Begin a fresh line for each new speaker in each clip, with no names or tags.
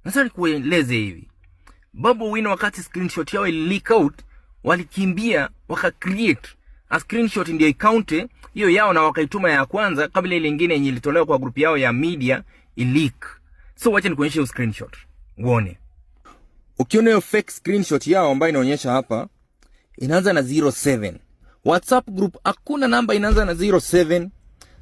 Nataka nikueleze hivi. Babu Owino, wakati screenshot yao ili leak out, walikimbia waka create a screenshot ndio ikaunte hiyo yao, na wakaituma ya kwanza kabla ile nyingine yenye ilitolewa kwa group yao ya media ileak. So wacha nikuonyeshe hiyo screenshot uone. Ukiona hiyo fake screenshot yao ambayo inaonyesha hapa, inaanza na 07. WhatsApp group hakuna namba inaanza na 07.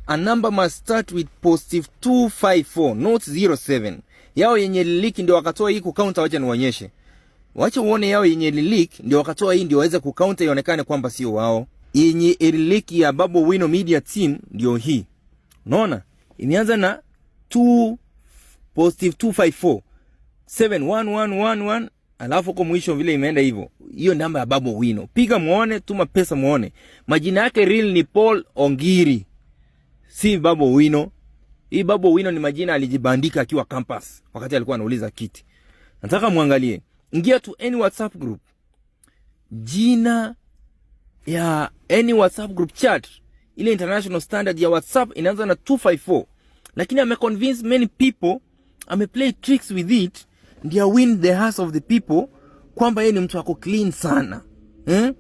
A number must start with positive 254, not 07. Yao yenye leak ndio wakatoa hii kucounter. Wacha niwaonyeshe, wacha uone yao yenye leak ndio wakatoa hii ndio waweze kucounter ionekane kwamba sio wao. Yenye leak ya Babu Owino Media Team ndio hii, unaona imeanza na 2 positive 254 71111, alafu huko mwisho vile imeenda hivyo. Hiyo namba ya Babu Owino, piga muone, tuma pesa muone. Majina yake real ni Paul Ongiri, si Babu Owino. Hii Babu Owino ni majina alijibandika akiwa campus wakati alikuwa anauliza kiti. Nataka muangalie, ingia to any WhatsApp group, jina ya any WhatsApp group chat, ile international standard ya WhatsApp inaanza na 254, lakini ameconvince many people, ameplay tricks with it ndio win the hearts of the people kwamba yeye ni mtu ako clean sana, eh?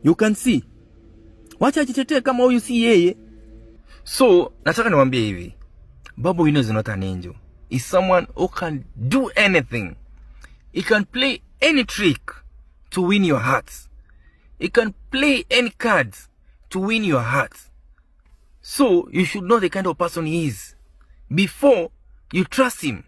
You can see, wacha ajitetee kama huyu si yeye. So nataka niwaambie hivi, Babu Owino is not an angel. Is someone who can do anything. He can play any trick to win your hearts. He can play any cards to win your heart. So you should know the kind of person he is before you trust him.